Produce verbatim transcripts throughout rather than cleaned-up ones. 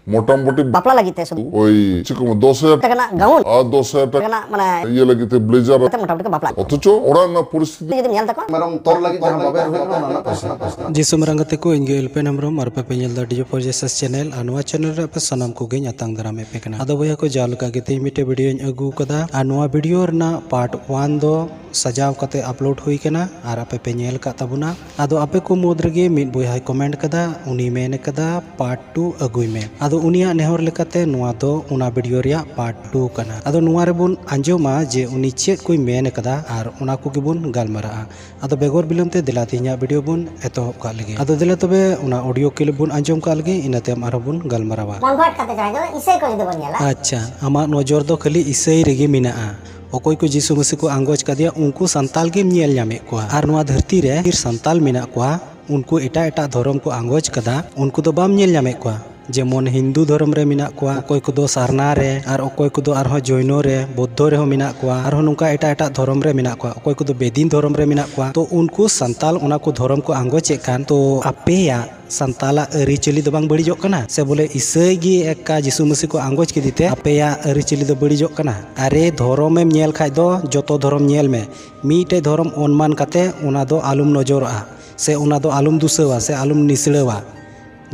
ᱢᱚᱴᱟᱢᱩᱴᱤ ᱵᱟᱯᱞᱟ ᱞᱟᱹᱜᱤᱫ ᱛᱮ ᱥᱩᱫᱷᱩ ᱳᱭ ᱪᱮᱫ ᱠᱚ ᱢᱮᱱᱟ, ᱫᱚᱥ ᱦᱟᱡᱟᱨ ᱴᱟᱠᱟ ᱨᱮᱱᱟᱜ ᱜᱟᱣᱩᱱ, ᱟᱨ ᱫᱚᱥ ᱦᱟᱡᱟᱨ ᱴᱟᱠᱟ ᱨᱮᱱᱟᱜ ᱢᱟᱱᱮ ᱤᱭᱟᱹ ᱞᱟᱹᱜᱤᱫ ᱛᱮ ᱵᱞᱮᱡᱟᱨ, ᱠᱟᱛᱮ ᱢᱚᱴᱟᱢᱩᱴᱤ ᱠᱚ ᱵᱟᱯᱞᱟᱜ᱾ ᱚᱛᱷᱚᱪᱚ ᱚᱲᱟᱜ ᱨᱮᱱᱟᱜ ᱯᱚᱨᱤᱥᱛᱷᱤᱛᱤ ᱡᱩᱫᱤᱢ ᱧᱮᱞ ᱛᱟᱠᱚᱣᱟ, ᱢᱮᱨᱚᱢ ᱛᱚᱞ ᱞᱟᱹᱜᱤᱫ ᱡᱟᱦᱟᱸ ᱵᱟᱵᱮᱨ ᱦᱩᱭᱩᱜ ᱠᱟᱱᱟ, ᱚᱱᱟ ᱨᱮᱱᱟᱜ ᱯᱚᱭᱥᱟ᱾ ᱡᱤᱥᱩ ᱢᱟᱨᱟᱝ ᱜᱟᱛᱮ ᱠᱚ, ᱤᱧ ᱜᱮ ᱮᱞᱯᱮᱱ ᱦᱮᱢᱵᱨᱚᱢ, ᱟᱨ ᱟᱯᱮ ᱯᱮ ᱧᱮᱞ ᱮᱫᱟ ᱰᱤᱡᱮ ᱯᱷᱳᱨ ᱡᱮᱥᱟᱥ ᱪᱮᱱᱮᱞ, ᱟᱨ ᱱᱚᱣᱟ ᱪᱮᱱᱮᱞ ᱨᱮ ᱟᱯᱮ ᱥᱟᱱᱟᱢ ᱠᱚᱜᱮᱧ ᱟᱛᱟᱝ ᱫᱟᱨᱟᱢᱮᱫ ᱯᱮ ᱠᱟᱱᱟ᱾ ᱟᱫᱚ ᱵᱚᱭᱦᱟ ᱠᱚ, ᱡᱟᱦᱟᱸ ᱞᱮᱠᱟ ᱜᱮ ᱛᱮᱦᱮᱧ ᱢᱤᱫᱴᱮᱡ ᱵᱷᱤᱰᱤᱭᱳᱧ ᱟᱹᱜᱩ ᱟᱠᱟᱫᱟ, ᱟᱨ ᱱᱚᱣᱟ ᱵᱷᱤᱰᱤᱭᱳ ᱨᱮᱱᱟᱜ ᱯᱟᱨᱴ ᱚᱣᱟᱱ ᱫᱚ ᱥᱟᱡᱟᱣ ᱠᱟᱛᱮ ᱟᱯᱞᱳᱰ ᱦᱩᱭ ᱠᱟᱱᱟ, ᱟᱨ ᱟᱯᱮ ᱯᱮ ᱧᱮᱞ ᱟᱠᱟᱫ ᱛᱟᱵᱚᱱᱟ᱾ ᱟᱫᱚ ᱟᱯᱮ ᱠᱚ ᱢᱩᱫᱽ ᱨᱮᱜᱮ ᱢᱤᱫ ᱵᱚᱭᱦᱟᱭ ᱠᱚᱢᱮᱱᱴ ᱠᱟᱫᱟ, ᱩᱱᱤ ᱢᱮᱱ ᱠᱟᱫᱟ, "ᱯᱟᱨᱴ ᱴᱩ ᱟᱹᱜᱩᱭ ᱢᱮ᱾" ᱟᱫᱚ ᱩᱱᱤᱭᱟᱜ ᱱᱮᱦᱚᱨ ᱞᱮᱠᱟᱛᱮ ᱱᱚᱣᱟ ᱫᱚ ᱚᱱᱟ ᱵᱷᱤᱰᱤᱭᱳ ᱨᱮᱭᱟᱜ ᱯᱟᱨᱴ ᱴᱩ ᱠᱟᱱᱟ᱾ ᱟᱫᱚ ᱱᱚᱣᱟ ᱨᱮᱵᱚᱱ ᱟᱸᱡᱚᱢᱟ ᱡᱮ ᱩᱱᱤ ᱪᱮᱫ ᱠᱚᱭ ᱢᱮᱱ ᱠᱟᱫᱟ, ᱟᱨ ᱚᱱᱟ ᱠᱚᱜᱮ ᱵᱚᱱ ᱜᱟᱞᱢᱟᱨᱟᱜᱼᱟ᱾ ᱟᱫᱚ ᱵᱮᱜᱚᱨ ᱵᱤᱞᱚᱢ ᱛᱮ ᱫᱮᱞᱟ ᱛᱮᱦᱮᱧᱟᱜ ᱵᱷᱤᱰᱤᱭᱳ ᱵᱚᱱ ᱮᱛᱚᱦᱚᱵ ᱠᱟᱜ ᱞᱮᱜᱮ᱾ ᱟᱫᱚ ᱫᱮᱞᱟ ᱛᱚᱵᱮ ᱚᱱᱟ ᱚᱰᱤᱭᱳ ᱠᱞᱤᱯ ᱵᱚᱱ ᱟᱸᱡᱚᱢ ᱠᱟᱜ ᱞᱮᱜᱮ, ᱤᱱᱟᱹ ᱛᱟᱭᱚᱢ ᱟᱨᱦᱚᱸ ᱵᱚᱱ ᱜᱟᱞᱢᱟᱨᱟᱣᱟ᱾ ᱠᱚᱱᱵᱷᱟᱨᱴ ᱠᱟᱛᱮ ᱡᱟᱦᱟᱸᱭ ᱫᱚ ᱤᱥᱟᱹᱭ ᱠᱚ ᱡᱩᱫᱤ ᱵᱚᱱ ᱧᱮᱞᱟ᱾ ᱟᱪᱪᱷᱟ, ᱟᱢᱟᱜ ᱱᱚᱡᱚᱨ ᱫᱚ ᱠᱷᱟᱹᱞᱤ ᱤᱥᱟᱹᱭ ᱨᱮᱜᱮ ᱢᱮᱱᱟᱜᱼᱟ᱾ ᱚᱠᱚᱭ ᱠᱚ ᱡᱤᱥᱩ ᱢᱟᱹᱥᱤ ᱠᱚ ᱟᱸᱜᱚᱪ ᱠᱟᱫᱮᱭᱟ, ᱩᱱᱠᱩ ᱥᱟᱱᱛᱟᱞ ᱜᱮᱢ ᱧᱮᱞ ᱧᱟᱢᱮᱫ ᱠᱚᱣᱟ᱾ ᱟᱨ ᱱᱚᱣᱟ ᱫᱷᱟᱹᱨᱛᱤ ᱨᱮ ᱥᱟᱱᱛᱟᱞ ᱢᱮᱱᱟᱜ ᱠᱚᱣᱟ, ᱩᱱᱠᱩ ᱮᱴᱟᱜ ᱮᱴᱟᱜ ᱫᱷᱚᱨᱚᱢ ᱠᱚ ᱟᱸᱜᱚᱪ ᱠᱟᱫᱟ, ᱩᱱᱠᱩ ᱫᱚ ᱵᱟᱢ ᱧᱮᱞ ᱧᱟᱢᱮᱫ ᱠᱚᱣᱟ᱾ ᱡᱮᱢᱚᱱ ᱦᱤᱱᱫᱩ ᱫᱷᱚᱨᱚᱢ ᱨᱮ ᱢᱮᱱᱟᱜ ᱠᱚᱣᱟ, ᱚᱠᱚᱭ ᱠᱚᱫᱚ ᱥᱟᱨᱱᱟ ᱨᱮ, ᱟᱨ ᱚᱠᱚᱭ ᱠᱚᱫᱚ ᱟᱨᱦᱚᱸ ᱡᱚᱭᱱᱚ ᱨᱮ, ᱵᱳᱫᱽᱫᱷᱚ ᱨᱮᱦᱚᱸ ᱢᱮᱱᱟᱜ ᱠᱚᱣᱟ, ᱟᱨᱦᱚᱸ ᱱᱚᱝᱠᱟ ᱮᱴᱟᱜ ᱮᱴᱟᱜ ᱫᱷᱚᱨᱚᱢ ᱨᱮ ᱢᱮᱱᱟᱜ ᱠᱚᱣᱟ, ᱚᱠᱚᱭ ᱠᱚᱫᱚ ᱵᱮᱫᱤᱱ ᱫᱷᱚᱨᱚᱢ ᱨᱮ ᱢᱮᱱᱟᱜ ᱠᱚᱣᱟ᱾ ᱛᱚ ᱩᱱᱠᱩ ᱥᱟᱱᱛᱟᱞ ᱚᱱᱟ ᱠᱚ ᱫᱷᱚᱨᱚᱢ ᱠᱚ ᱟᱸᱜᱚᱪᱮᱫ ᱠᱟᱱ, ᱛᱚ ᱟᱯᱮᱭᱟᱜ ᱥᱟᱱᱛᱟᱞᱟᱜ ᱟᱹᱨᱤᱪᱟᱹᱞᱤ ᱫᱚ ᱵᱟᱝ ᱵᱟᱹᱲᱤᱡᱚᱜ ᱠᱟᱱᱟ? ᱥᱮ ᱵᱚᱞᱮ ᱤᱥᱟᱹᱭ ᱜᱮ ᱮᱠᱟ ᱡᱤᱥᱩ ᱢᱟᱹᱥᱤ ᱠᱚ ᱟᱸᱜᱚᱪ ᱠᱮᱫᱮ ᱛᱮ ᱟᱯᱮᱭᱟᱜ ᱟᱹᱨᱤᱪᱟᱹᱞᱤ ᱫᱚ ᱵᱟᱹᱲᱤᱡᱚᱜ ᱠᱟᱱᱟ? ᱟᱨᱮ, ᱫᱷᱚᱨᱚᱢᱮᱢ ᱧᱮᱞ ᱠᱷᱟᱡ ᱫᱚ ᱡᱚᱛᱚ ᱫᱷᱚᱨᱚᱢ ᱧᱮᱞ ᱢᱮ᱾ ᱢᱤᱫᱴᱮᱡ ᱫᱷᱚᱨᱚᱢ ᱚᱱᱢᱟᱱ ᱠᱟᱛᱮ ᱚᱱᱟ ᱫᱚ ᱟᱞᱚᱢ ᱱᱚᱡᱚᱨᱚᱜᱼᱟ, ᱥᱮ ᱚᱱᱟ ᱫᱚ ᱟᱞᱚᱢ ᱫᱩᱥᱟᱹᱣᱟ, ᱥᱮ ᱟᱞᱚᱢ ᱱᱤᱥᱲᱟᱹᱣᱟ᱾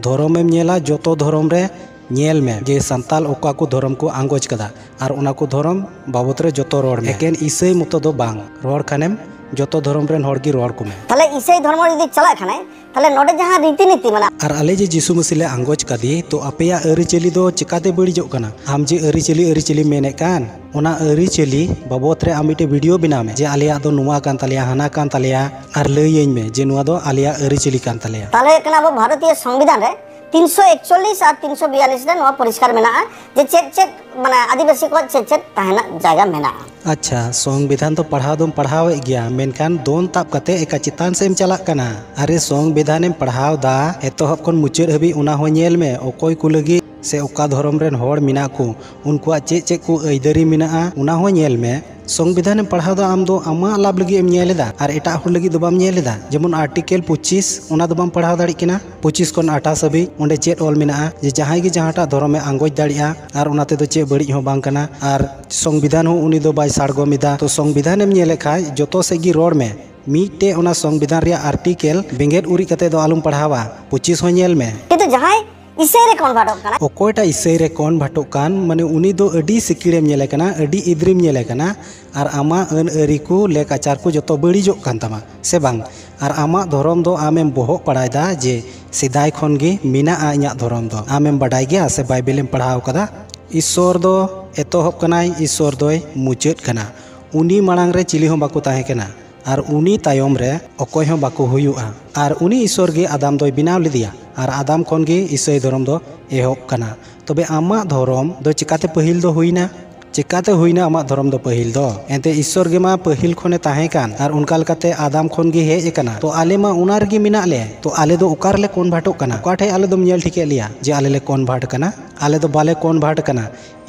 ᱫᱷᱚᱨᱚᱢᱮᱢ ᱧᱮᱞᱟ, ᱡᱚᱛᱚ ᱫᱷᱚᱨᱚᱢ ᱨᱮ ᱧᱮᱞ ᱢᱮ ᱡᱮ ᱥᱟᱱᱛᱟᱞ ᱚᱠᱟ ᱠᱚ ᱫᱷᱚᱨᱚᱢ ᱠᱚ ᱟᱸᱜᱚᱪ ᱠᱟᱫᱟ, ᱟᱨ ᱚᱱᱟ ᱠᱚ ᱫᱷᱚᱨᱚᱢ ᱵᱟᱵᱚᱛ ᱨᱮ ᱡᱚᱛᱚ ᱨᱚᱲ ᱢᱮ᱾ ᱮᱠᱮᱱ ᱤᱥᱟᱹᱭ ᱢᱚᱛᱚ ᱫᱚ ᱵᱟᱝ, ᱨᱚᱲ ᱠᱷᱟᱱᱮᱢ ᱡᱚᱛᱚ ᱫᱷᱚᱨᱚᱢ ᱨᱮᱱ ᱦᱚᱲ ᱜᱮ ᱨᱚᱲ ᱠᱚᱢᱮ᱾ ᱛᱟᱦᱞᱮ ᱤᱥᱟᱹᱭ ᱫᱷᱚᱨᱢᱚ ᱡᱩᱫᱤ ᱪᱟᱞᱟᱜ ᱠᱷᱟᱱᱮ, ᱛᱟᱦᱞᱮ ᱱᱚᱰᱮ ᱡᱟᱦᱟᱸ ᱨᱤᱛᱤ ᱱᱤᱛᱤ ᱢᱮᱱᱟᱜᱼᱟ᱾ ᱟᱨ ᱟᱞᱮ ᱡᱮ ᱡᱤᱥᱩ ᱢᱟᱹᱥᱤ ᱞᱮ ᱟᱸᱜᱚᱪ ᱠᱟᱫᱮ, ᱛᱚ ᱟᱯᱮᱭᱟᱜ ᱟᱹᱨᱤᱪᱟᱹᱞᱤ ᱫᱚ ᱪᱤᱠᱟᱛᱮ ᱵᱟᱹᱲᱤᱡᱚᱜ ᱠᱟᱱᱟ? ᱟᱢ ᱡᱮ ᱟᱹᱨᱤᱪᱟᱹᱞᱤ, ᱟᱹᱨᱤᱪᱟᱹᱞᱤ ᱢᱮᱱᱮᱫ ᱠᱟᱱ, ᱚᱱᱟ ᱟᱹᱨᱤᱪᱟᱹᱞᱤ ᱵᱟᱵᱚᱛ ᱨᱮ ᱟᱢ ᱢᱤᱫᱴᱮᱡ ᱵᱷᱤᱰᱤᱭᱳ ᱵᱮᱱᱟᱣ ᱢᱮ, ᱡᱮ ᱟᱞᱮᱭᱟᱜ ᱫᱚ ᱱᱚᱣᱟ ᱠᱟᱱ ᱛᱟᱞᱮᱭᱟ, ᱦᱟᱱᱟ ᱠᱟᱱ ᱛᱟᱞᱮᱭᱟ, ᱟᱨ ᱞᱟᱹᱭᱟᱹᱧ ᱢᱮ ᱡᱮ ᱱᱚᱣᱟ ᱫᱚ ᱟᱞᱮᱭᱟᱜ ᱟᱹᱨᱤᱪᱟᱹᱞᱤ ᱠᱟᱱ ᱛᱟᱞᱮᱭᱟ᱾ ᱛᱟᱦᱞᱮ ᱦᱩᱭᱩᱜ ᱠᱟᱱᱟ, ᱟᱵᱚ ᱵᱷᱟᱨᱚᱛᱤᱭᱚ ᱥᱚᱝᱵᱤᱫᱷᱟᱱ ᱨᱮ ᱛᱤᱱᱥᱚ ᱮᱠᱪᱚᱞᱞᱤᱥ ᱟᱨ ᱛᱤᱱᱥᱚ ᱵᱤᱭᱟᱞᱞᱤᱥ ᱨᱮ ᱱᱚᱣᱟ ᱯᱚᱨᱤᱥᱠᱟᱨ ᱢᱮᱱᱟᱜᱼᱟ ᱡᱮ ᱪᱮᱫ ᱪᱮᱫ, ᱢᱟᱱᱮ, ᱟᱹᱫᱤᱵᱟᱹᱥᱤ ᱠᱚᱣᱟᱜ ᱪᱮᱫ ᱪᱮᱫ ᱛᱟᱦᱮᱱᱟᱜ ᱡᱟᱭᱜᱟ ᱢᱮᱱᱟᱜᱼᱟ᱾ ᱟᱪᱪᱷᱟ, ᱥᱚᱝᱵᱤᱫᱷᱟᱱ ᱫᱚ ᱯᱟᱲᱦᱟᱣ ᱫᱚᱢ ᱯᱟᱲᱦᱟᱣᱮᱫ ᱜᱮᱭᱟ, ᱢᱮᱱᱠᱷᱟᱱ ᱫᱚᱱ ᱛᱟᱵ ᱠᱟᱛᱮ ᱮᱠᱟ ᱪᱮᱛᱟᱱ ᱥᱮᱫ ᱮᱢ ᱪᱟᱞᱟᱜ ᱠᱟᱱᱟ᱾ ᱟᱨᱮ, ᱥᱚᱝᱵᱤᱫᱷᱟᱱᱮᱢ ᱯᱟᱲᱦᱟᱣ ᱫᱟ, ᱮᱛᱚᱦᱚᱵ ᱠᱷᱚᱱ ᱢᱩᱪᱟᱹᱫ ᱦᱟᱹᱵᱤᱡ ᱚᱱᱟ ᱦᱚᱸ ᱧᱮᱞ ᱢᱮ, ᱚᱠᱚᱭ ᱠᱚ ᱞᱟᱹᱜᱤᱫ ᱥᱮ ᱚᱠᱟ ᱫᱷᱚᱨᱚᱢ ᱨᱮᱱ ᱦᱚᱲ ᱢᱮᱱᱟᱜ ᱠᱚ, ᱩᱱᱠᱩᱣᱟᱜ ᱪᱮᱫ ᱪᱮᱫ ᱠᱚ ᱟᱹᱭᱫᱟᱹᱨᱤ ᱢᱮᱱᱟᱜᱼᱟ, ᱚᱱᱟ ᱦᱚᱸ ᱧᱮᱞ ᱢᱮ᱾ ᱥᱚᱝᱵᱤᱫᱷᱟᱱ ᱮᱢ ᱯᱟᱲᱦᱟᱣ ᱫᱟ, ᱟᱢ ᱫᱚ ᱟᱢᱟᱜ ᱞᱟᱵᱷ ᱞᱟᱹᱜᱤᱫ ᱮᱢ ᱧᱮᱞ ᱮᱫᱟ ᱟᱨ ᱮᱴᱟᱜ ᱦᱚᱲ ᱞᱟᱹᱜᱤᱫ ᱫᱚ ᱵᱟᱢ ᱧᱮᱞ ᱮᱫᱟ᱾ ᱡᱮᱢᱚᱱ ᱟᱨᱴᱤᱠᱮᱞ ᱯᱚᱸᱪᱤᱥ, ᱚᱱᱟ ᱫᱚ ᱵᱟᱢ ᱯᱟᱲᱦᱟᱣ ᱫᱟᱲᱮᱭᱟᱜ ᱠᱟᱱᱟ᱾ ᱯᱚᱸᱪᱤᱥ ᱠᱷᱚᱱ ᱟᱴᱷᱟᱥ ᱦᱟᱹᱵᱤᱡ ᱚᱸᱰᱮ ᱪᱮᱫ ᱚᱞ ᱢᱮᱱᱟᱜᱼᱟ ᱡᱮ ᱡᱟᱦᱟᱸᱭ ᱜᱮ ᱡᱟᱦᱟᱸᱴᱟᱜ ᱫᱷᱚᱨᱚᱢᱮ ᱟᱸᱜᱚᱪ ᱫᱟᱲᱮᱭᱟᱜᱼᱟ ᱟᱨ ᱚᱱᱟ ᱛᱮᱫᱚ ᱪᱮᱫ ᱵᱟᱹᱲᱤᱡ ᱦᱚᱸ ᱵᱟᱝ ᱠᱟᱱᱟ᱾ ᱟᱨ ᱥᱚᱝᱵᱤᱫᱷᱟᱱ ᱦᱚᱸ ᱩᱱᱤ ᱫᱚ ᱵᱟᱭ ᱥᱟᱲᱜᱚᱢ ᱮᱫᱟ᱾ ᱛᱚ ᱥᱚᱝᱵᱤᱫᱷᱟᱱ ᱮᱢ ᱧᱮᱞᱮᱫ ᱠᱷᱟᱡ ᱡᱚᱛᱚ ᱥᱮᱫ ᱜᱮ ᱨᱚᱲ ᱢᱮ᱾ ᱢᱤᱫᱴᱮᱡ ᱚᱱᱟ ᱥᱚᱝᱵᱤᱫᱷᱟᱱ ᱨᱮᱭᱟᱜ ᱟᱨᱴᱤᱠᱮᱞ ᱵᱮᱸᱜᱮᱫ ᱩᱨᱤᱡ ᱠᱟᱛᱮ ᱫᱚ ᱟᱞᱚᱢ ᱯᱟᱲᱦᱟᱣᱟ, ᱯᱚᱸᱪᱤᱥ ᱦᱚᱸ ᱧᱮᱞ ᱢᱮ᱾ ᱠᱤᱱᱛᱩ ᱡᱟᱦᱟᱸᱭ ᱤᱥᱟᱹᱭ ᱨᱮ ᱠᱚᱱᱵᱷᱟᱨᱴᱚᱜ ᱠᱟᱱᱟ᱾ ᱚᱠᱚᱭᱴᱟᱜ ᱤᱥᱟᱹᱭ ᱨᱮ ᱠᱚᱱᱵᱷᱟᱨᱴᱚᱜ ᱠᱟᱱ, ᱢᱟᱱᱮ ᱩᱱᱤ ᱫᱚ ᱟᱹᱰᱤ ᱥᱤᱠᱤᱲᱮᱢ ᱧᱮᱞᱮ ᱠᱟᱱᱟ, ᱟᱹᱰᱤ ᱤᱫᱽᱨᱤᱢ ᱧᱮᱞᱮ ᱠᱟᱱᱟ, ᱟᱨ ᱟᱢᱟᱜ ᱟᱹᱱ ᱟᱹᱨᱤ ᱠᱚ ᱞᱮᱠ ᱟᱪᱟᱨ ᱠᱚ ᱡᱚᱛᱚ ᱵᱟᱹᱲᱤᱡᱚᱜ ᱠᱟᱱ ᱛᱟᱢᱟ, ᱥᱮ ᱵᱟᱝ? ᱟᱨ ᱟᱢᱟᱜ ᱫᱷᱚᱨᱚᱢ ᱫᱚ ᱟᱢᱮᱢ ᱵᱚᱦᱚᱜ ᱯᱟᱲᱟᱭᱮᱫᱟ ᱡᱮ ᱥᱮᱫᱟᱭ ᱠᱷᱚᱱ ᱜᱮ ᱢᱮᱱᱟᱜᱼᱟ ᱤᱧᱟᱹᱜ ᱫᱷᱚᱨᱚᱢ ᱫᱚ, ᱟᱢᱮᱢ ᱵᱟᱰᱟᱭ ᱜᱮᱭᱟ ᱥᱮ ᱵᱟᱭᱵᱮᱞᱮᱢ ᱯᱟᱲᱦᱟᱣ ᱠᱟᱫᱟ? ᱤᱥᱥᱚᱨ ᱫᱚ ᱮᱛᱚᱦᱚᱵ ᱠᱟᱱᱟᱭ, ᱤᱥᱥᱚᱨ ᱫᱚᱭ ᱢᱩᱪᱟᱹᱫ ᱠᱟᱱᱟ᱾ ᱩᱱᱤ ᱢᱟᱲᱟᱝ ᱨᱮ ᱪᱤᱞᱤ ᱦᱚᱸ ᱵᱟᱠᱚ ᱛᱟᱦᱮᱸ ᱠᱟᱱᱟ᱾ ᱟᱨ ᱩᱱᱤ ᱛᱟᱭᱚᱢ ᱨᱮ ᱚᱠᱚᱭ ᱦᱚᱸ ᱵᱟᱠᱚ ᱦᱩᱭᱩᱜᱼᱟ᱾ ᱟᱨ ᱩᱱᱤ ᱤᱥᱥᱚᱨ ᱜᱮ ᱟᱫᱟᱢ ᱫᱚᱭ ᱵᱮᱱᱟᱣ ᱞᱮᱫᱮᱭᱟ᱾ ᱟᱨ ᱟᱫᱟᱢ ᱠᱷᱚᱱ ᱜᱮ ᱤᱥᱟᱹᱭ ᱫᱷᱚᱨᱚᱢ ᱫᱚ ᱮᱦᱚᱵ ᱠᱟᱱᱟ᱾ ᱛᱚᱵᱮ ᱟᱢᱟᱜ ᱫᱷᱚᱨᱚᱢ ᱫᱚ ᱪᱤᱠᱟᱛᱮ ᱯᱟᱹᱦᱤᱞ ᱫᱚ ᱦᱩᱭᱱᱟ? ᱪᱤᱠᱟᱛᱮ ᱦᱩᱭᱱᱟ ᱟᱢᱟᱜ ᱫᱷᱚᱨᱚᱢ ᱫᱚ ᱯᱟᱹᱦᱤᱞ ᱫᱚ? ᱮᱱᱛᱮ ᱤᱥᱥᱚᱨ ᱜᱮᱢᱟ ᱯᱟᱹᱦᱤᱞ ᱠᱷᱚᱱᱮ ᱛᱟᱦᱮᱸ ᱠᱟᱱ, ᱟᱨ ᱚᱱᱠᱟ ᱞᱮᱠᱟᱛᱮ ᱟᱫᱟᱢ ᱠᱷᱚᱱ ᱜᱮ ᱦᱮᱡ ᱟᱠᱟᱱᱟ᱾ ᱛᱚ ᱟᱞᱮ ᱢᱟ ᱚᱱᱟ ᱨᱮᱜᱮ ᱢᱮᱱᱟᱜ ᱞᱮ᱾ ᱛᱚ ᱟᱞᱮ ᱫᱚ ᱚᱠᱟ ᱨᱮᱞᱮ ᱠᱚᱱᱵᱷᱟᱨᱴᱚᱜ ᱠᱟᱱᱟ? ᱚᱠᱟ ᱴᱷᱮᱡ ᱟᱞᱮ ᱫᱚᱢ ᱧᱮᱞ ᱴᱷᱤᱠᱮᱫ ᱞᱮᱭᱟ ᱡᱮ ᱟᱞᱮ ᱞᱮ ᱠᱚᱱᱵᱷᱟᱨᱴ ᱠᱟᱱᱟ? ᱟᱞᱮ ᱫᱚ ᱵᱟᱞᱮ ᱠᱚᱱᱵᱷᱟᱨᱴ ᱠᱟᱱᱟ᱾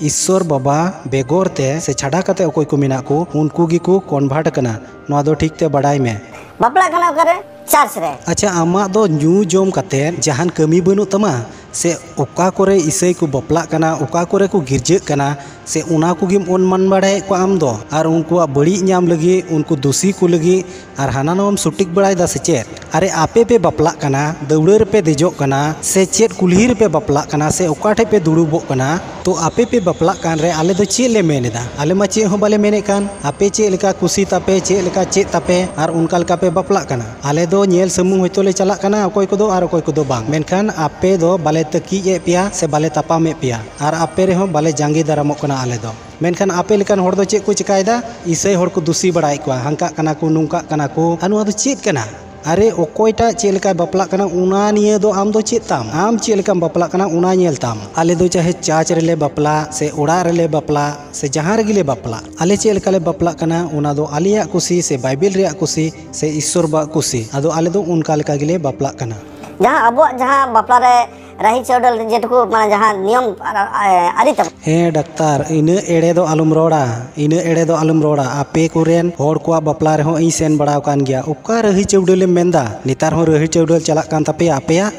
ᱤᱥᱥᱚᱨ ᱵᱟᱵᱟ ᱵᱮᱜᱚᱨ ᱛᱮ ᱥᱮ ᱪᱷᱟᱰᱟ ᱠᱟᱛᱮ ᱚᱠᱚᱭ ᱠᱚ ᱢᱮᱱᱟᱜ ᱠᱚ, ᱩᱱᱠᱩ ᱜᱮᱠᱚ ᱠᱚᱱᱵᱷᱟᱨᱴ ᱠᱟᱱᱟ᱾ ᱱᱚᱣᱟ ᱫᱚ ᱴᱷᱤᱠ ᱛᱮ ᱵᱟᱰᱟᱭ ᱢᱮ᱾ ᱵᱟᱯᱞᱟᱜ ᱠᱟᱱᱟ ᱚᱠᱟᱨᱮ? ᱪᱟᱨᱪ ᱨᱮ᱾ ᱟᱪᱪᱷᱟ, ᱟᱢᱟᱜ ᱫᱚ ᱧᱩ ᱡᱚᱢ ᱠᱟᱛᱮ ᱡᱟᱦᱟᱱ ᱠᱟᱹᱢᱤ ᱵᱟᱹᱱᱩᱜ ᱛᱟᱢᱟ? ᱥᱮ ᱚᱠᱟ ᱠᱚᱨᱮ ᱤᱥᱟᱹᱭ ᱠᱚ ᱵᱟᱯᱞᱟᱜ ᱠᱟᱱᱟ, ᱚᱠᱟ ᱠᱚᱨᱮ ᱠᱚ ᱜᱤᱨᱡᱟᱹᱜ ᱠᱟᱱᱟ, ᱥᱮ ᱚᱱᱟ ᱠᱚᱜᱮᱢ ᱚᱱᱢᱟᱱ ᱵᱟᱲᱟᱭᱮᱫ ᱠᱚᱣᱟ ᱟᱢ ᱫᱚ? ᱟᱨ ᱩᱱᱠᱩᱣᱟᱜ ᱵᱟᱹᱲᱤᱡ ᱧᱟᱢ ᱞᱟᱹᱜᱤᱫ, ᱩᱱᱠᱩ ᱫᱩᱥᱤ ᱠᱚ ᱞᱟᱹᱜᱤᱫ ᱟᱨ ᱦᱟᱱᱟ ᱱᱟᱣᱟᱢ ᱥᱩᱴᱤᱠ ᱵᱟᱲᱟᱭᱮᱫᱟ ᱥᱮ ᱪᱮᱫ? ᱟᱨᱮ, ᱟᱯᱮ ᱯᱮ ᱵᱟᱯᱞᱟᱜ ᱠᱟᱱᱟ, ᱫᱟᱹᱣᱲᱟᱹ ᱨᱮᱯᱮ ᱫᱮᱡᱚᱜ ᱠᱟᱱᱟ, ᱥᱮ ᱪᱮᱫ ᱠᱩᱞᱦᱤ ᱨᱮᱯᱮ ᱵᱟᱯᱞᱟᱜ ᱠᱟᱱᱟ, ᱥᱮ ᱚᱠᱟ ᱴᱷᱮᱡ ᱯᱮ ᱫᱩᱲᱩᱵᱚᱜ ᱠᱟᱱᱟ? ᱛᱚ ᱟᱯᱮ ᱯᱮ ᱵᱟᱯᱞᱟᱜ ᱠᱟᱱ ᱨᱮ ᱟᱞᱮ ᱫᱚ ᱪᱮᱫ ᱞᱮ ᱢᱮᱱ ᱮᱫᱟ? ᱟᱞᱮ ᱢᱟ ᱪᱮᱫ ᱦᱚᱸ ᱵᱟᱞᱮ ᱢᱮᱱᱮᱫ ᱠᱟᱱ᱾ ᱟᱯᱮ ᱪᱮᱫ ᱞᱮᱠᱟ ᱠᱩᱥᱤ ᱛᱟᱯᱮ, ᱪᱮᱫ ᱞᱮᱠᱟ ᱪᱮᱫ ᱛᱟᱯᱮ, ᱟᱨ ᱚᱱᱠᱟ ᱞᱮᱠᱟ ᱯᱮ ᱵᱟᱯᱞᱟᱜ ᱠᱟᱱᱟ᱾ ᱟᱞᱮ ᱫᱚ ᱧᱮᱞ ᱥᱩᱢᱩᱝ ᱦᱚᱭᱛᱳ ᱞᱮ ᱪᱟᱞᱟᱜ ᱠᱟᱱᱟ, ᱚᱠᱚᱭ ᱠᱚᱫᱚ ᱟᱨ ᱚᱠᱚᱭ ᱠᱚᱫᱚ ᱵᱟᱝ᱾ ᱢᱮᱱᱠᱷᱟᱱ ᱟᱯᱮ ᱫᱚ ᱵᱟᱞᱮ ᱛᱟᱹᱠᱤᱡ ᱮᱫ ᱯᱮᱭᱟ ᱥᱮ ᱵᱟᱞᱮ ᱛᱟᱯᱟᱢᱮᱫ ᱯᱮᱭᱟ, ᱟᱨ ᱟᱯᱮ ᱨᱮᱦᱚᱸ ᱵᱟᱞᱮ ᱡᱟᱸᱜᱮ ᱫᱟᱨᱟᱢᱚᱜ ᱠᱟᱱᱟ ᱟᱞᱮ ᱫᱚ᱾ ᱢᱮᱱᱠᱷᱟᱱ ᱟᱯᱮ ᱞᱮᱠᱟᱱ ᱦᱚᱲ ᱫᱚ ᱪᱮᱫ ᱠᱚ ᱪᱮᱠᱟᱭᱮᱫᱟ? ᱤᱥᱟᱹᱭ ᱦᱚᱲ ᱠᱚ ᱫᱩᱥᱤ ᱵᱟᱲᱟᱭᱮᱫ ᱠᱚᱣᱟ, ᱦᱟᱱᱠᱟᱜ ᱠᱟᱱᱟ ᱠᱚ, ᱱᱚᱝᱠᱟᱜ ᱠᱟᱱᱟ ᱠᱚ᱾ ᱟᱨ ᱱᱚᱣᱟ ᱫᱚ ᱪᱮᱫ ᱠᱟᱱᱟ? ᱟᱨᱮ, ᱚᱠᱚᱭᱴᱟᱜ ᱪᱮᱫ ᱞᱮᱠᱟᱭ ᱵᱟᱯᱞᱟᱜ ᱠᱟᱱᱟ, ᱚᱱᱟ ᱱᱤᱭᱟᱹ ᱫᱚ ᱟᱢ ᱫᱚ ᱪᱮᱫ ᱛᱟᱢ? ᱟᱢ ᱪᱮᱫ ᱞᱮᱠᱟᱢ ᱵᱟᱯᱞᱟᱜ ᱠᱟᱱᱟ, ᱚᱱᱟ ᱧᱮᱞ ᱛᱟᱢ᱾ ᱟᱞᱮ ᱫᱚ ᱪᱟᱦᱮ ᱪᱟᱨᱪ ᱨᱮᱞᱮ ᱵᱟᱯᱞᱟ, ᱥᱮ ᱚᱲᱟᱜ ᱨᱮᱞᱮ ᱵᱟᱯᱞᱟ, ᱥᱮ ᱡᱟᱦᱟᱸ ᱨᱮᱜᱮ ᱞᱮ ᱵᱟᱯᱞᱟᱜ, ᱟᱞᱮ ᱪᱮᱫ ᱞᱮᱠᱟ ᱞᱮ ᱵᱟᱯᱞᱟᱜ ᱠᱟᱱᱟ, ᱚᱱᱟ ᱫᱚ ᱟᱞᱮᱭᱟᱜ ᱠᱩᱥᱤ, ᱥᱮ ᱵᱟᱭᱵᱮᱞ ᱨᱮᱭᱟᱜ ᱠᱩᱥᱤ, ᱥᱮ ᱤᱥᱥᱚᱨ ᱵᱟᱵᱟᱣᱟᱜ ᱠᱩᱥᱤ᱾ ᱟᱫᱚ ᱟᱞᱮ ᱫᱚ ᱚᱱᱠᱟ ᱞᱮᱠᱟ ᱜᱮᱞᱮ ᱵᱟᱯᱞᱟᱜ ᱠᱟᱱᱟ᱾ ᱡᱟᱦᱟᱸ ᱟᱵᱚᱣᱟᱜ ᱡᱟᱦᱟᱸ ᱵᱟᱯᱞᱟ ᱨᱮ ᱨᱟᱹᱦᱤ ᱪᱟᱹᱣᱰᱟᱹᱞ ᱡᱮᱴᱩᱠᱩ ᱢᱟᱱᱮ ᱡᱟᱦᱟᱸ ᱱᱤᱭᱚᱢ ᱟᱨ, ᱟᱨ, ᱟᱹᱨᱤ ᱛᱟᱵᱚᱱ᱾ ᱦᱮᱸ ᱰᱟᱠᱛᱟᱨ, ᱤᱱᱟᱹ ᱮᱲᱮ ᱫᱚ ᱟᱞᱚᱢ ᱨᱚᱲᱟ, ᱤᱱᱟᱹ ᱮᱲᱮ ᱫᱚ ᱟᱞᱚᱢ ᱨᱚᱲᱟ᱾ ᱟᱯᱮ ᱠᱚᱨᱮᱱ ᱦᱚᱲ ᱠᱚᱣᱟᱜ ᱵᱟᱯᱞᱟ ᱨᱮᱦᱚᱸ ᱤᱧ ᱥᱮᱱ ᱵᱟᱲᱟ ᱟᱠᱟᱱ ᱜᱮᱭᱟ᱾ ᱚᱠᱟ ᱨᱟᱹᱦᱤ ᱪᱟᱹᱣᱰᱟᱹᱞ ᱮᱢ ᱢᱮᱱᱫᱟ? ᱱᱮᱛᱟᱨ ᱦᱚᱸ ᱨᱟᱹᱦᱤ ᱪᱟᱹᱣᱰᱟᱹᱞ ᱪᱟᱞᱟᱜ ᱠᱟᱱ ᱛᱟᱯᱮᱭᱟ ᱟᱯᱮᱭᱟᱜ?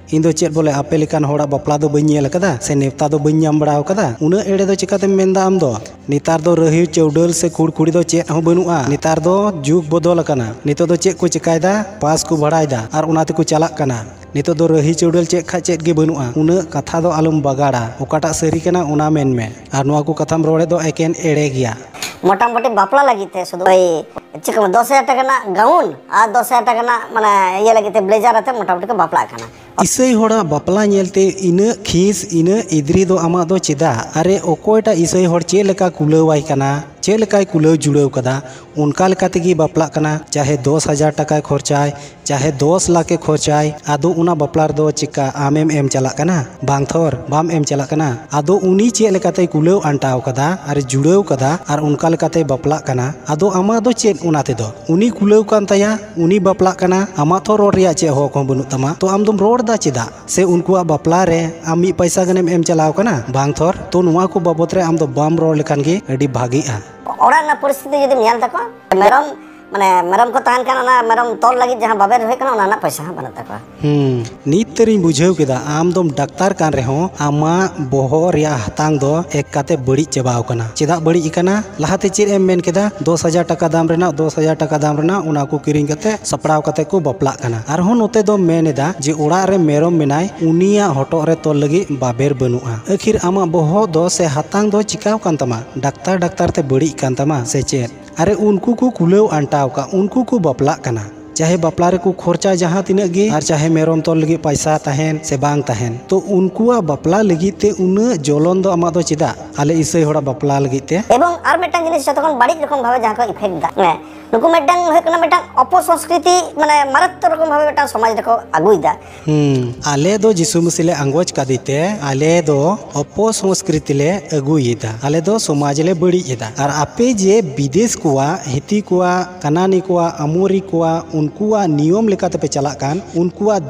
ᱤᱧ ᱫᱚ ᱪᱮᱫ ᱵᱚᱞᱮ ᱟᱯᱮ ᱞᱮᱠᱟᱱ ᱦᱚᱲᱟᱜ ᱵᱟᱯᱞᱟ ᱫᱚ ᱵᱟᱹᱧ ᱧᱮᱞ ᱟᱠᱟᱫᱟ ᱥᱮ ᱱᱮᱣᱛᱟ ᱫᱚ ᱵᱟᱹᱧ ᱧᱟᱢ ᱵᱟᱲᱟ ᱟᱠᱟᱫᱟ? ᱩᱱᱟᱹᱜ ᱮᱲᱮ ᱫᱚ ᱪᱤᱠᱟᱹᱛᱮᱢ ᱢᱮᱱᱫᱟ ᱟᱢ ᱫᱚ? ᱱᱮᱛᱟᱨ ᱫᱚ ᱨᱟᱹᱦᱤ ᱪᱟᱹᱣᱰᱟᱹᱞ ᱥᱮ ᱠᱷᱩᱲᱠᱷᱩᱲᱤ ᱫᱚ ᱪᱮᱫ ᱦᱚᱸ ᱵᱟᱹᱱᱩᱜᱼᱟ᱾ ᱱᱮᱛᱟᱨ ᱫᱚ ᱡᱩᱜᱽ ᱵᱚᱫᱚᱞ ᱟᱠᱟᱱᱟ᱾ ᱱᱤᱛᱚᱜ ᱫᱚ ᱪᱮᱫ ᱠᱚ ᱪᱮᱠᱟᱭᱮᱫᱟ? ᱯᱟᱥ ᱠᱚ ᱵᱷᱟᱲᱟᱭᱮᱫᱟ ᱟᱨ ᱚᱱᱟ ᱛᱮᱠᱚ ᱪᱟᱞᱟᱜ ᱠᱟᱱᱟ᱾ ᱱᱤᱛᱚᱜ ᱫᱚ ᱨᱟᱹᱦᱤ ᱪᱟᱹᱣᱰᱟᱹᱞ ᱪᱮᱫ ᱠᱷᱟᱡ ᱪᱮᱫ ᱜᱮ ᱵᱟᱹᱱᱩᱜᱼᱟ᱾ ᱩᱱᱟᱹᱜ ᱠᱟᱛᱷᱟ ᱫᱚ ᱟᱞᱚᱢ ᱵᱟᱜᱟᱲᱟ, ᱚᱠᱟᱴᱟᱜ ᱥᱟᱹᱨᱤ ᱠᱟᱱᱟ ᱚᱱᱟ ᱢᱮᱱ ᱢᱮ᱾ ᱟᱨ ᱱᱚᱣᱟ ᱠᱚ ᱠᱟᱛᱷᱟᱢ ᱨᱚᱲᱮᱫ ᱫᱚ ᱮᱠᱮᱱ ᱮᱲᱮ ᱜᱮᱭᱟ᱾ ᱢᱚᱴᱟᱢᱩᱴᱤ ᱵᱟᱯᱞᱟ ᱞᱟᱹᱜᱤᱫ ᱛᱮ ᱥᱩᱫᱷᱩ ᱳᱭ ᱪᱮᱫ ᱠᱚ ᱢᱮᱱᱟ, ᱫᱚᱥ ᱦᱟᱡᱟᱨ ᱴᱟᱠᱟ ᱨᱮᱱᱟᱜ ᱜᱟᱣᱩᱱ ᱟᱨ ᱫᱚᱥ ᱦᱟᱡᱟᱨ ᱴᱟᱠᱟ ᱨᱮᱱᱟᱜ ᱢᱟᱱᱮ ᱤᱭᱟᱹ ᱞᱟᱹᱜᱤᱫ ᱛᱮ ᱵᱞᱮᱡᱟᱨ ᱟᱛᱮ ᱢᱚᱴᱟᱢᱩᱴᱤ ᱠᱚ ᱵᱟᱯᱞᱟᱜ ᱠᱟᱱᱟ᱾ ᱤᱥᱟᱹᱭ ᱦᱚᱲᱟᱜ ᱵᱟᱯᱞᱟ ᱧᱮᱞᱛᱮ ᱤᱱᱟᱹᱜ ᱠᱷᱤᱥ, ᱤᱱᱟᱹᱜ ᱤᱫᱽᱨᱤ ᱫᱚ ᱟᱢᱟᱜ ᱫᱚ ᱪᱮᱫᱟᱜ? ᱟᱨᱮ, ᱚᱠᱚᱭᱴᱟᱜ ᱤᱥᱟᱹᱭ ᱦᱚᱲ ᱪᱮᱫ ᱞᱮᱠᱟ ᱠᱩᱞᱟᱹᱣᱟᱭ ᱠᱟᱱᱟ, ᱪᱮᱫ ᱞᱮᱠᱟᱭ ᱠᱩᱞᱟᱹᱣ ᱡᱩᱲᱟᱹᱣ ᱠᱟᱫᱟ, ᱚᱱᱠᱟ ᱞᱮᱠᱟ ᱛᱮᱜᱮ ᱵᱟᱯᱞᱟᱜ ᱠᱟᱱᱟ᱾ ᱪᱟᱦᱮ ᱫᱚᱥ ᱦᱟᱡᱟᱨ ᱴᱟᱠᱟᱭ ᱠᱷᱚᱨᱪᱟᱭ, ᱪᱟᱦᱮ ᱫᱚᱥ ᱞᱟᱠᱷ ᱮ ᱠᱷᱚᱨᱪᱟᱭ, ᱟᱫᱚ ᱚᱱᱟ ᱵᱟᱯᱞᱟ ᱨᱮᱫᱚ ᱪᱮᱠᱟ ᱟᱢᱮᱢ ᱮᱢ ᱪᱟᱞᱟᱜ ᱠᱟᱱᱟ? ᱵᱟᱝ ᱛᱷᱚᱨ, ᱵᱟᱢ ᱮᱢ ᱪᱟᱞᱟᱜ ᱠᱟᱱᱟ᱾ ᱟᱫᱚ ᱩᱱᱤ ᱪᱮᱫ ᱞᱮᱠᱟᱛᱮᱭ ᱠᱩᱞᱟᱹᱣ ᱟᱱᱴᱟᱣ ᱠᱟᱫᱟ ᱟᱨ ᱡᱩᱲᱟᱹᱣ ᱠᱟᱫᱟ ᱟᱨ ᱚᱱᱠᱟ ᱞᱮᱠᱟᱛᱮᱭ ᱵᱟᱯᱞᱟᱜ ᱠᱟᱱᱟ, ᱟᱫᱚ ᱟᱢᱟᱜ ᱫᱚ ᱪᱮᱫ ᱚᱱᱟ ᱛᱮᱫᱚ? ᱩᱱᱤ ᱠᱩᱞᱟᱹᱣ ᱠᱟᱱ ᱛᱟᱭᱟ, ᱩᱱᱤ ᱵᱟᱯᱞᱟᱜ ᱠᱟᱱᱟ, ᱟᱢᱟᱜ ᱛᱷᱚ ᱨᱚᱲ ᱨᱮᱭᱟᱜ ᱪᱮᱫ ᱦᱚᱠ ᱦᱚᱸ ᱵᱟᱹᱱᱩᱜ ᱛᱟᱢᱟ᱾ ᱛᱚ ᱟᱢ ᱫᱚᱢ ᱨᱚᱲ ᱫᱟ ᱪᱮᱫᱟᱜ? ᱥᱮ ᱩᱱᱠᱩᱣᱟᱜ ᱵᱟᱯᱞᱟ ᱨᱮ ᱟᱢ ᱢᱤᱫ ᱯᱟᱭᱥᱟ ᱜᱟᱱᱮᱢ ᱮᱢ ᱪᱟᱞᱟᱣ ᱠᱟᱱᱟ? ᱵᱟᱝ ᱛᱷᱚᱨ᱾ ᱛᱚ ᱱᱚᱣᱟ ᱠᱚ ᱵᱟᱵᱚᱛ ᱨᱮ ᱟᱢ ᱫᱚ ᱵᱟᱢ ᱨᱚᱲ ᱞᱮᱠᱷᱟᱱ ᱜᱮ ᱟᱹᱰᱤ ᱵᱷᱟᱜᱤᱜᱼᱟ᱾ ᱚᱲᱟᱜ ᱨᱮᱱᱟᱜ ᱯᱚᱨᱤᱥᱛᱷᱤᱛᱤ ᱡᱩᱫᱤᱢ ᱧᱮᱞ ᱛᱟᱠᱚᱣᱟ, ᱢᱮᱨᱚᱢ, ᱢᱟᱱᱮ ᱢᱮᱨᱚᱢ ᱠᱚ ᱛᱟᱦᱮᱱ ᱠᱷᱟᱱ ᱚᱱᱟ ᱢᱮᱨᱚᱢ ᱛᱚᱞ ᱞᱟᱹᱜᱤᱫ ᱡᱟᱦᱟᱸ ᱵᱟᱵᱮᱨ ᱦᱩᱭᱩᱜ ᱠᱟᱱᱟ, ᱚᱱᱟ ᱨᱮᱱᱟᱜ ᱯᱚᱭᱥᱟ ᱦᱚᱸ ᱵᱟᱹᱱᱩᱜ ᱛᱟᱠᱚᱣᱟ᱾ ᱦᱩᱸ, ᱱᱤᱛ ᱛᱟᱹᱨᱤᱧ ᱵᱩᱡᱷᱟᱹᱣ ᱠᱮᱫᱟ, ᱟᱢ ᱫᱚᱢ ᱰᱟᱠᱛᱟᱨ ᱠᱟᱱ ᱨᱮᱦᱚᱸ ᱟᱢᱟᱜ ᱵᱚᱦᱚᱜ ᱨᱮᱭᱟᱜ ᱦᱟᱛᱟᱝ ᱫᱚ ᱮᱠ ᱠᱟᱛᱮ ᱵᱟᱹᱲᱤᱡ ᱪᱟᱵᱟᱣ ᱠᱟᱱᱟ᱾ ᱪᱮᱫᱟᱜ ᱵᱟᱹᱲᱤᱡ ᱟᱠᱟᱱᱟ? ᱞᱟᱦᱟᱛᱮ ᱪᱮᱫ ᱮᱢ ᱢᱮᱱ ᱠᱮᱫᱟ? ᱫᱚᱥ ᱦᱟᱡᱟᱨ ᱴᱟᱠᱟ ᱫᱟᱢ ᱨᱮᱱᱟᱜ, ᱫᱚᱥ ᱦᱟᱡᱟᱨ ᱴᱟᱠᱟ ᱫᱟᱢ ᱨᱮᱱᱟᱜ ᱚᱱᱟ ᱠᱚ ᱠᱤᱨᱤᱧ ᱠᱟᱛᱮ ᱥᱟᱯᱲᱟᱣ ᱠᱟᱛᱮ ᱠᱚ ᱵᱟᱯᱞᱟᱜ ᱠᱟᱱᱟ᱾ ᱟᱨᱦᱚᱸ ᱱᱚᱛᱮ ᱫᱚᱢ ᱢᱮᱱ ᱮᱫᱟ ᱡᱮ ᱚᱲᱟᱜ ᱨᱮ ᱢᱮᱨᱚᱢ ᱢᱮᱱᱟᱭ, ᱩᱱᱤᱭᱟᱜ ᱦᱚᱴᱚᱜ ᱨᱮ ᱛᱚᱞ ᱞᱟᱹᱜᱤᱫ ᱵᱟᱵᱮᱨ ᱵᱟᱹᱱᱩᱜᱼᱟ᱾ ᱟᱹᱠᱷᱤᱨ ᱟᱢᱟᱜ ᱵᱚᱦᱚᱜ ᱫᱚ ᱥᱮ ᱦᱟᱛᱟᱝ ᱫᱚ ᱪᱤᱠᱟᱣ ᱠᱟᱱ ᱛᱟᱢᱟ? ᱰᱟᱠᱛᱟᱨ ᱰᱟᱠᱛᱟᱨ ᱛᱮ ᱵᱟᱹᱲᱤᱡ ᱠᱟᱱ ᱛᱟᱢᱟ ᱥᱮ ᱪᱮᱫ? ᱟᱨᱮ, ᱩᱱᱠᱩ ᱠᱚ ᱠᱩᱞᱟᱹᱣ ᱟᱱᱴᱟᱣ ᱠᱟᱜ, ᱩᱱᱠᱩ ᱠᱚ ᱵᱟᱯᱞᱟᱜ ᱠᱟᱱᱟ᱾ ᱪᱟᱦᱮ ᱵᱟᱯᱞᱟ ᱨᱮᱠᱚ ᱠᱷᱚᱨᱪᱟ ᱡᱟᱦᱟᱸ ᱛᱤᱱᱟᱹᱜ ᱜᱮ, ᱟᱨ ᱪᱟᱦᱮ ᱢᱮᱨᱚᱢ ᱛᱚᱞ ᱞᱟᱹᱜᱤᱫ ᱯᱟᱭᱥᱟ ᱛᱟᱦᱮᱱ ᱥᱮ ᱵᱟᱝ ᱛᱟᱦᱮᱱ, ᱛᱚ ᱩᱱᱠᱩᱣᱟᱜ ᱵᱟᱯᱞᱟ ᱞᱟᱹᱜᱤᱫ ᱛᱮ ᱩᱱᱟᱹᱜ ᱡᱚᱞᱚᱱ ᱫᱚ ᱟᱢᱟᱜ ᱫᱚ ᱪᱮᱫᱟᱜ? ᱟᱞᱮ ᱤᱥᱟᱹᱭ ᱦᱚᱲᱟᱜ ᱵᱟᱯᱞᱟ ᱞᱟᱹᱜᱤᱫ ᱛᱮ᱾ ᱮᱵᱚᱝ ᱟᱨ ᱢᱤᱫᱴᱟᱝ ᱡᱤᱱᱤᱥ ᱡᱚᱛᱚ ᱠᱷᱚᱱ ᱵᱟᱹᱲᱤᱡ ᱨᱚᱠᱚᱢ ᱵᱷᱟᱵᱮ ᱡᱟᱦᱟᱸ ᱠᱚ effect ᱫᱟ, ᱦᱮᱸ, ᱱᱩᱠᱩ ᱢᱤᱫᱴᱟᱝ ᱦᱩᱭᱩᱜ ᱠᱟᱱᱟ ᱢᱤᱫᱴᱟᱝ ᱚᱯᱚᱥᱚᱝᱥᱠᱨᱤᱛᱤ, ᱢᱟᱱᱮ ᱢᱟᱨᱟᱛᱛᱚᱠ ᱨᱚᱠᱚᱢ ᱵᱷᱟᱵᱮ ᱢᱤᱫᱴᱟᱝ ᱥᱚᱢᱟᱡᱽ ᱨᱮᱠᱚ ᱟᱹᱜᱩᱭᱮᱫᱟ᱾ ᱦᱩᱸ, ᱟᱞᱮ ᱫᱚ ᱡᱤᱥᱩ ᱢᱟᱹᱥᱤ ᱞᱮ ᱟᱸᱜᱚᱪ ᱠᱟᱫᱮ ᱛᱮ ᱟᱞᱮ ᱫᱚ ᱚᱯᱚᱥᱚᱝᱥᱠᱨᱤᱛᱤ ᱞᱮ ᱟᱹᱜᱩᱭᱮᱫᱟ, ᱟᱞᱮ ᱫᱚ ᱥᱚᱢᱟᱡᱽ ᱞᱮ ᱵᱟᱹᱲᱤᱡ ᱮᱫᱟ᱾ ᱟᱨ ᱟᱯᱮ ᱡᱮ ᱵᱤᱫᱮᱥ ᱠᱚᱣᱟᱜ, ᱦᱤᱛᱤ ᱠᱚᱣᱟᱜ, ᱠᱟᱱᱟᱱᱤ ᱠᱚᱣᱟᱜ, ᱟᱢᱳᱨᱤ ᱠᱚᱣᱟᱜ, ᱩᱱᱠᱩᱣᱟᱜ ᱱᱤᱭᱚᱢ ᱞᱮᱠᱟᱛᱮᱯᱮ ᱪᱟᱞᱟᱜ ᱠᱟᱱ, ᱩᱱᱠᱩᱣᱟᱜ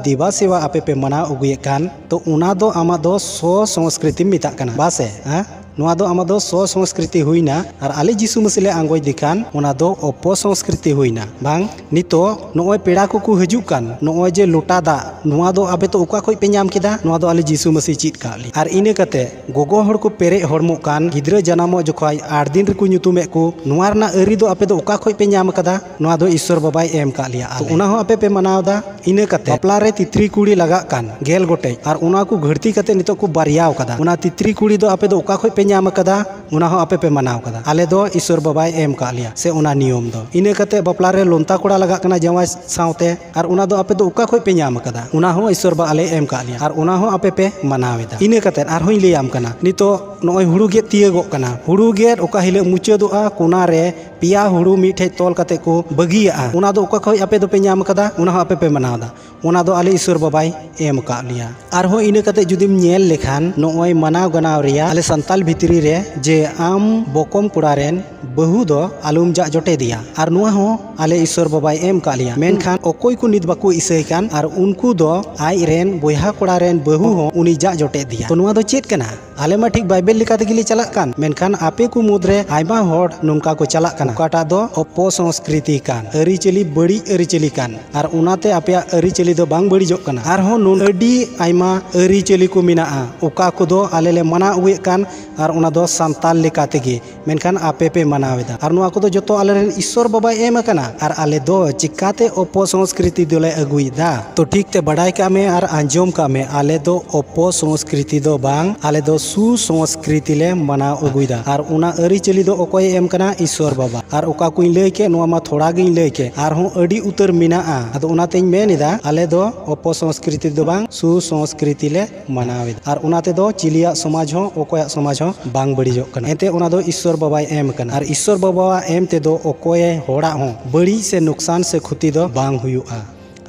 ᱫᱮᱵᱟ ᱥᱮᱵᱟ ᱟᱯᱮ ᱯᱮ ᱢᱟᱱᱟᱣ ᱟᱹᱜᱩᱭᱮᱫ ᱠᱟᱱ, ᱛᱚ ᱚᱱᱟ ᱫᱚ ᱟᱢᱟᱜ ᱫᱚ ᱥᱚ ᱥᱚᱝᱥᱠᱨᱤᱛᱤᱢ ᱢᱮᱛᱟᱜ ᱠᱟᱱᱟ, ᱵᱟᱥᱮ? ᱦᱮᱸ, ᱱᱚᱣᱟ ᱫᱚ ᱟᱢᱟᱜ ᱫᱚ ᱥᱚ ᱥᱚᱝᱥᱠᱨᱤᱛᱤ ᱦᱩᱭᱱᱟ᱾ ᱟᱨ ᱟᱞᱮ ᱡᱤᱥᱩ ᱢᱟᱹᱥᱤ ᱞᱮ ᱟᱸᱜᱚᱪ ᱫᱮ ᱠᱷᱟᱱ, ᱚᱱᱟ ᱫᱚ ᱚᱯᱚ ᱥᱚᱝᱥᱠᱨᱤᱛᱤ ᱦᱩᱭᱱᱟ᱾ ᱵᱟᱝ, ᱱᱤᱛᱚᱜ ᱱᱚᱜᱼᱚᱭ ᱯᱮᱲᱟ ᱠᱚᱠᱚ ᱦᱤᱡᱩᱜ ᱠᱟᱱ, ᱱᱚᱜᱼᱚᱭ ᱡᱮ ᱞᱚᱴᱟ ᱫᱟᱜ, ᱱᱚᱣᱟ ᱫᱚ ᱟᱯᱮ ᱫᱚ ᱚᱠᱟ ᱠᱷᱚᱡ ᱯᱮ ᱧᱟᱢ ᱠᱮᱫᱟ? ᱱᱚᱣᱟ ᱫᱚ ᱟᱞᱮ ᱡᱤᱥᱩ ᱢᱟᱹᱥᱤ ᱪᱮᱫ ᱠᱟᱜ ᱞᱮᱭᱟ᱾ ᱟᱨ ᱤᱱᱟᱹ ᱠᱟᱛᱮ ᱜᱚᱜᱚ ᱦᱚᱲ ᱠᱚ ᱯᱮᱨᱮᱡ ᱦᱚᱲᱢᱚᱜ ᱠᱟᱱ, ᱜᱤᱫᱽᱨᱟᱹ ᱡᱟᱱᱟᱢᱚᱜ ᱡᱚᱠᱷᱚᱡ ᱟᱴ ᱫᱤᱱ ᱨᱮᱠᱚ ᱧᱩᱛᱩᱢᱮᱫ ᱠᱚ, ᱱᱚᱣᱟ ᱨᱮᱱᱟᱜ ᱟᱹᱨᱤ ᱫᱚ ᱟᱯᱮ ᱫᱚ ᱚᱠᱟ ᱠᱷᱚᱡ ᱯᱮ ᱧᱟᱢ ᱟᱠᱟᱫᱟ? ᱱᱚᱣᱟ ᱫᱚ ᱤᱥᱥᱚᱨ ᱵᱟᱵᱟᱭ ᱮᱢ ᱠᱟᱜ ᱞᱮᱭᱟ᱾ ᱛᱚ ᱟᱞᱮ ᱚᱱᱟ ᱦᱚᱸ ᱟᱯᱮ ᱯᱮ ᱢᱟᱱᱟᱣ ᱮᱫᱟ᱾ ᱤᱱᱟᱹ ᱠᱟᱛᱮ ᱵᱟᱯᱞᱟ ᱨᱮ ᱛᱤᱛᱨᱤ ᱠᱩᱲᱤ ᱞᱟᱜᱟᱜ ᱠᱟᱱ ᱜᱮᱞ ᱜᱚᱴᱮᱡ, ᱟᱨ ᱚᱱᱟ ᱠᱚ ᱜᱷᱟᱹᱲᱛᱤ ᱠᱟᱛᱮ ᱱᱤᱛᱚᱜ ᱠᱚ ᱵᱟᱨᱭᱟᱣ ᱠᱟᱫᱟ᱾ ᱚᱱᱟ ᱛᱤᱛᱨᱤ ᱠᱩᱲᱤ ᱫᱚ ᱟᱯᱮ ᱫᱚ ᱚᱠᱟ ᱠᱷᱚᱡ ᱯᱮ ᱧᱟᱢ ᱟᱠᱟᱫᱟ? ᱚᱱᱟ ᱦᱚᱸ ᱟᱯᱮ ᱯᱮ ᱢᱟᱱᱟᱣ ᱠᱟᱫᱟ᱾ ᱟᱞᱮ ᱫᱚ ᱤᱥᱥᱚᱨ ᱵᱟᱵᱟᱭ ᱮᱢ ᱠᱟᱜ ᱞᱮᱭᱟ, ᱥᱮ ᱚᱱᱟ ᱱᱤᱭᱚᱢ ᱫᱚ᱾ ᱤᱱᱟᱹ ᱠᱟᱛᱮ ᱵᱟᱯᱞᱟ ᱨᱮ ᱞᱚᱱᱛᱟ ᱠᱚᱲᱟ ᱞᱟᱜᱟᱜ ᱠᱟᱱᱟ ᱡᱟᱶᱟᱭ ᱥᱟᱶᱛᱮ, ᱟᱨ ᱚᱱᱟ ᱫᱚ ᱟᱯᱮ ᱫᱚ ᱚᱠᱟ ᱠᱷᱚᱡ ᱯᱮ ᱧᱟᱢ ᱟᱠᱟᱫᱟ? ᱚᱱᱟ ᱦᱚᱸ ᱤᱥᱥᱚᱨ ᱵᱟᱵᱟ ᱟᱞᱮ ᱮᱢ ᱠᱟᱜ ᱞᱮᱭᱟ, ᱟᱨ ᱚᱱᱟ ᱦᱚᱸ ᱟᱯᱮ ᱯᱮ ᱢᱟᱱᱟᱣ ᱮᱫᱟ᱾ ᱤᱱᱟᱹ ᱠᱟᱛᱮ ᱟᱨᱦᱚᱸᱧ ᱞᱟᱹᱭᱟᱢ ᱠᱟᱱᱟ, ᱱᱤᱛᱚᱜ ᱱᱚᱜᱼᱚᱭ ᱦᱩᱲᱩ ᱜᱮᱫ ᱛᱤᱭᱟᱹᱜᱚᱜ ᱠᱟᱱᱟ᱾ ᱦᱩᱲᱩ ᱜᱮᱫ ᱚᱠᱟ ᱦᱤᱞᱳᱜ ᱢᱩᱪᱟᱹᱫᱚᱜᱼᱟ, ᱠᱚᱱᱟ ᱨᱮ ᱯᱮᱭᱟ ᱦᱩᱲᱩ ᱢᱤᱫ ᱴᱷᱮᱡ ᱛᱚᱞ ᱠᱟᱛᱮ ᱠᱚ ᱵᱟᱹᱜᱤᱭᱟᱜᱼᱟ᱾ ᱚᱱᱟ ᱫᱚ ᱚᱠᱟ ᱠᱷᱚᱡ ᱟᱯᱮ ᱫᱚᱯᱮ ᱧᱟᱢ ᱟᱠᱟᱫᱟ? ᱚᱱᱟ ᱦᱚᱸ ᱟᱯᱮ ᱯᱮ ᱢᱟᱱᱟᱣ ᱮᱫᱟ᱾ ᱚᱱᱟ ᱫᱚ ᱟᱞᱮ ᱤᱥᱥᱚᱨ ᱵᱟᱵᱟᱭ ᱮᱢ ᱟᱠᱟᱫ ᱞᱮᱭᱟ᱾ ᱟᱨᱦᱚᱸ ᱤᱱᱟᱹ ᱠᱟᱛᱮ ᱡᱩᱫᱤᱢ ᱧᱮᱞ ᱞᱮᱠᱷᱟᱱ, ᱱᱚᱜᱼᱚᱭ ᱢᱟᱱᱟᱣ ᱜᱟᱱᱟᱣ ᱨᱮᱭᱟᱜ ᱟᱞᱮ ᱥᱟᱱᱛᱟᱞ ᱵᱷᱤᱛᱨᱤ ᱨᱮ ᱡᱮ ᱟᱢ ᱵᱚᱠᱚᱢ ᱠᱚᱲᱟ ᱨᱮᱱ ᱵᱟᱹᱦᱩ ᱫᱚ ᱟᱞᱚᱢ ᱡᱟᱜ ᱡᱚᱴᱮᱫᱮᱭᱟ, ᱟᱨ ᱱᱚᱣᱟ ᱦᱚᱸ ᱟᱞᱮ ᱤᱥᱥᱚᱨ ᱵᱟᱵᱟᱭ ᱮᱢ ᱟᱠᱟᱫ ᱞᱮᱭᱟ᱾ ᱢᱮᱱᱠᱷᱟᱱ ᱚᱠᱚᱭ ᱠᱚ ᱱᱤᱛ ᱵᱟᱠᱚ ᱤᱥᱟᱹᱭ ᱠᱟᱱ, ᱟᱨ ᱩᱱᱠᱩ ᱫᱚ ᱟᱡ ᱨᱮᱱ ᱵᱚᱭᱦᱟ ᱠᱚᱲᱟ ᱨᱮᱱ ᱵᱟᱹᱦᱩ ᱦᱚᱸ ᱩᱱᱤ ᱡᱟᱜ ᱡᱚᱴᱮᱫ ᱫᱮᱭᱟ᱾ ᱛᱚ ᱱᱚᱣᱟ ᱫᱚ ᱪᱮᱫ ᱠᱟᱱᱟ? ᱟᱞᱮ ᱢᱟ ᱴᱷᱤᱠ ᱵᱟᱭᱵᱮᱞ ᱞᱮᱠᱟ ᱛᱮᱜᱮ ᱞᱮ ᱪᱟᱞᱟᱜ ᱠᱟᱱ, ᱢᱮᱱᱠᱷᱟᱱ ᱟᱯᱮ ᱠᱚ ᱢᱩᱫᱽᱨᱮ ᱟᱭᱢᱟ ᱦᱚᱲ ᱱᱚᱝᱠᱟ ᱠᱚ ᱪᱟᱞᱟᱜ ᱠᱟᱱᱟ, ᱚᱠᱟᱴᱟᱜ ᱫᱚ ᱚᱯᱚᱥᱚᱝᱥᱠᱨᱤᱛᱤ ᱠᱟᱱ, ᱟᱹᱨᱤᱪᱟᱹᱞᱤ ᱵᱟᱹᱲᱤᱡ ᱟᱹᱨᱤᱪᱟᱹᱞᱤ ᱠᱟᱱ, ᱟᱨ ᱚᱱᱟᱛᱮ ᱟᱯᱮᱭᱟᱜ ᱟᱹᱨᱤᱪᱟᱹᱞᱤ ᱫᱚ ᱵᱟᱝ ᱵᱟᱹᱲᱤᱡᱚᱜ ᱠᱟᱱᱟ᱾ ᱟᱨᱦᱚᱸ ᱱᱩᱱ ᱟᱹᱰᱤ ᱟᱭᱢᱟ ᱟᱹᱨᱤᱪᱟᱹᱞᱤ ᱠᱚ ᱢᱮᱱᱟᱜᱼᱟ, ᱚᱠᱟ ᱠᱚᱫᱚ ᱟᱞᱮ ᱞᱮ ᱢᱟᱱᱟᱣ ᱟᱹᱜᱩᱭᱮᱫ ᱠᱟᱱ, ᱟᱨ ᱚᱱᱟ ᱫᱚ ᱥᱟᱱᱛᱟᱞ ᱞᱮᱠᱟ ᱛᱮᱜᱮ, ᱢᱮᱱᱠᱷᱟᱱ ᱟᱯᱮ ᱯᱮ ᱢᱟᱱᱟᱣ ᱮᱫᱟ᱾ ᱟᱨ ᱱᱚᱣᱟ ᱠᱚᱫᱚ ᱡᱚᱛᱚ ᱟᱞᱮᱨᱮᱱ ᱤᱥᱥᱚᱨ ᱵᱟᱵᱟᱭ ᱮᱢ ᱟᱠᱟᱱᱟ, ᱟᱨ ᱟᱞᱮ ᱫᱚ ᱪᱤᱠᱟᱛᱮ ᱚᱯᱚᱥᱚᱝᱥᱠᱨᱤᱛᱤ ᱫᱚᱞᱮ ᱟᱹᱜᱩᱭᱮᱫᱟ? ᱛᱚ ᱴᱷᱤᱠ ᱛᱮ ᱵᱟᱰᱟᱭ ᱠᱟᱜ ᱢᱮ ᱟᱨ ᱟᱸᱡᱚᱢ ᱠᱟᱜ ᱢᱮ, ᱟᱞᱮ ᱫᱚ ᱚᱯᱚᱥᱚᱝᱥᱠᱨᱤᱛᱤ ᱫᱚ ᱵᱟᱝ, ᱟᱞᱮ ᱫᱚ ᱥᱩᱥᱚᱝᱥᱠᱨᱤᱛᱤ ᱞᱮ ᱢᱟᱱᱟᱣ ᱟᱹᱜᱩᱭᱮᱫᱟ᱾ ᱟᱨ ᱚᱱᱟ ᱟᱹᱨᱤᱪᱟᱹᱞᱤ ᱫᱚ ᱚᱠᱚᱭᱮ ᱮᱢ ᱠᱟᱱᱟ? ᱤᱥᱥᱚᱨ ᱵᱟᱵᱟ᱾ ᱟᱨ ᱚᱠᱟ ᱠᱚᱧ ᱞᱟᱹᱭ ᱠᱮᱫ, ᱱᱚᱣᱟ ᱢᱟ ᱛᱷᱚᱲᱟ ᱜᱤᱧ ᱞᱟᱹᱭ ᱠᱮᱫ, ᱟᱨᱦᱚᱸ ᱟᱹᱰᱤ ᱩᱛᱟᱹᱨ ᱢᱮᱱᱟᱜᱼᱟ᱾ ᱟᱫᱚ ᱚᱱᱟᱛᱮᱧ ᱢᱮᱱ ᱮᱫᱟ, ᱟᱞᱮ ᱫᱚ ᱚᱯᱚᱥᱚᱝᱥᱠᱨᱤᱛᱤ ᱫᱚ ᱵᱟᱝ, ᱥᱩᱥᱚᱝᱥᱠᱨᱤᱛᱤ ᱞᱮ ᱢᱟᱱᱟᱣ ᱮᱫᱟ᱾ ᱟᱨ ᱚᱱᱟ ᱛᱮᱫᱚ ᱪᱤᱞᱤᱭᱟᱜ ᱥᱚᱢᱟᱡᱽ ᱦᱚᱸ, ᱚᱠᱚᱭᱟᱜ ᱥᱚᱢᱟᱡᱽ ᱦᱚᱸ ᱵᱟᱝ ᱵᱟᱹᱲᱤᱡᱚᱜ ᱠᱟᱱᱟ᱾ ᱮᱱᱛᱮ ᱚᱱᱟ ᱫᱚ ᱤᱥᱥᱚᱨ ᱵᱟᱵᱟᱭ ᱮᱢ ᱟᱠᱟᱱᱟ, ᱟᱨ ᱤᱥᱥᱚᱨ ᱵᱟᱵᱟᱣᱟᱜ ᱮᱢ ᱛᱮᱫᱚ ᱚᱠᱚᱭ ᱦᱚᱲᱟᱜ ᱦᱚᱸ ᱵᱟᱹᱲᱤᱡ ᱥᱮ ᱱᱩᱠᱥᱟᱱ ᱥᱮ ᱠᱷᱚᱛᱤ ᱫᱚ ᱵᱟᱝ ᱦᱩᱭᱩᱜᱼᱟ᱾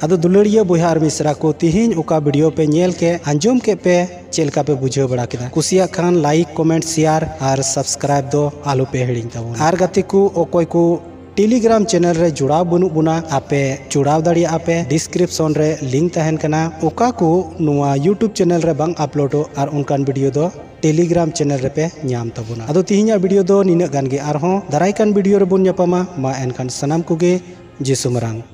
ᱟᱫᱚ ᱫᱩᱞᱟᱹᱲᱤᱭᱟᱹ ᱵᱚᱭᱦᱟ ᱟᱨ ᱢᱤᱥᱨᱟ ᱠᱚ, ᱛᱤᱦᱤᱧ ᱚᱠᱟ ᱵᱷᱤᱰᱤᱭᱳ ᱯᱮ ᱧᱮᱞ ᱠᱮᱫ, ᱟᱸᱡᱚᱢ ᱠᱮᱫ ᱯᱮ, ᱪᱮᱫ ᱞᱮᱠᱟ ᱯᱮ ᱵᱩᱡᱷᱟᱹᱣ ᱵᱟᱲᱟ ᱠᱮᱫᱟ? ᱠᱩᱥᱤᱭᱟᱜ ᱠᱷᱟᱱ ᱞᱟᱭᱤᱠ, ᱠᱚᱢᱮᱱᱴ, ᱥᱮᱭᱟᱨ ᱟᱨ ᱥᱟᱵᱥᱠᱨᱟᱭᱤᱵ ᱫᱚ ᱟᱞᱚ ᱯᱮ ᱦᱤᱲᱤᱧ ᱛᱟᱵᱚᱱᱟ᱾ ᱟᱨ ᱜᱟᱛᱮ ᱠᱚ, ᱚᱠᱚᱭ ᱠᱚ Telegram channel ᱨᱮ ᱡᱚᱲᱟᱣ ᱵᱟᱹᱱᱩᱜ ᱵᱚᱱᱟ, ᱟᱯᱮ ᱡᱚᱲᱟᱣ ᱫᱟᱲᱮᱭᱟᱜᱼᱟ ᱯᱮ᱾ Description ᱨᱮ link ᱛᱟᱦᱮᱱ ᱠᱟᱱᱟ᱾ ᱚᱠᱟ ᱠᱚ ᱱᱚᱣᱟ YouTube channel ᱨᱮ ᱵᱟᱝ ᱟᱯᱞᱳᱰᱚᱜ ᱟᱨ ᱚᱱᱠᱟᱱ ᱵᱷᱤᱰᱤᱭᱳ ᱫᱚ Telegram channel ᱨᱮᱯᱮ ᱧᱟᱢ ᱛᱟᱵᱚᱱᱟ᱾ ᱟᱫᱚ ᱛᱤᱦᱤᱧᱟᱜ ᱵᱷᱤᱰᱤᱭᱳ ᱫᱚ ᱱᱤᱱᱟᱹᱜ ᱜᱟᱱ ᱜᱮ, ᱟᱨᱦᱚᱸ ᱫᱟᱨᱟᱭ ᱠᱟᱱ ᱵᱷᱤᱰᱤᱭᱳ ᱨᱮᱵᱚᱱ ᱧᱟᱯᱟᱢᱟ᱾ ᱢᱟ ᱮᱱᱠᱷᱟᱱ ᱥᱟᱱᱟᱢ ᱠᱚᱜᱮ ᱡᱤᱥᱩ ᱢᱟᱨᱟᱝ᱾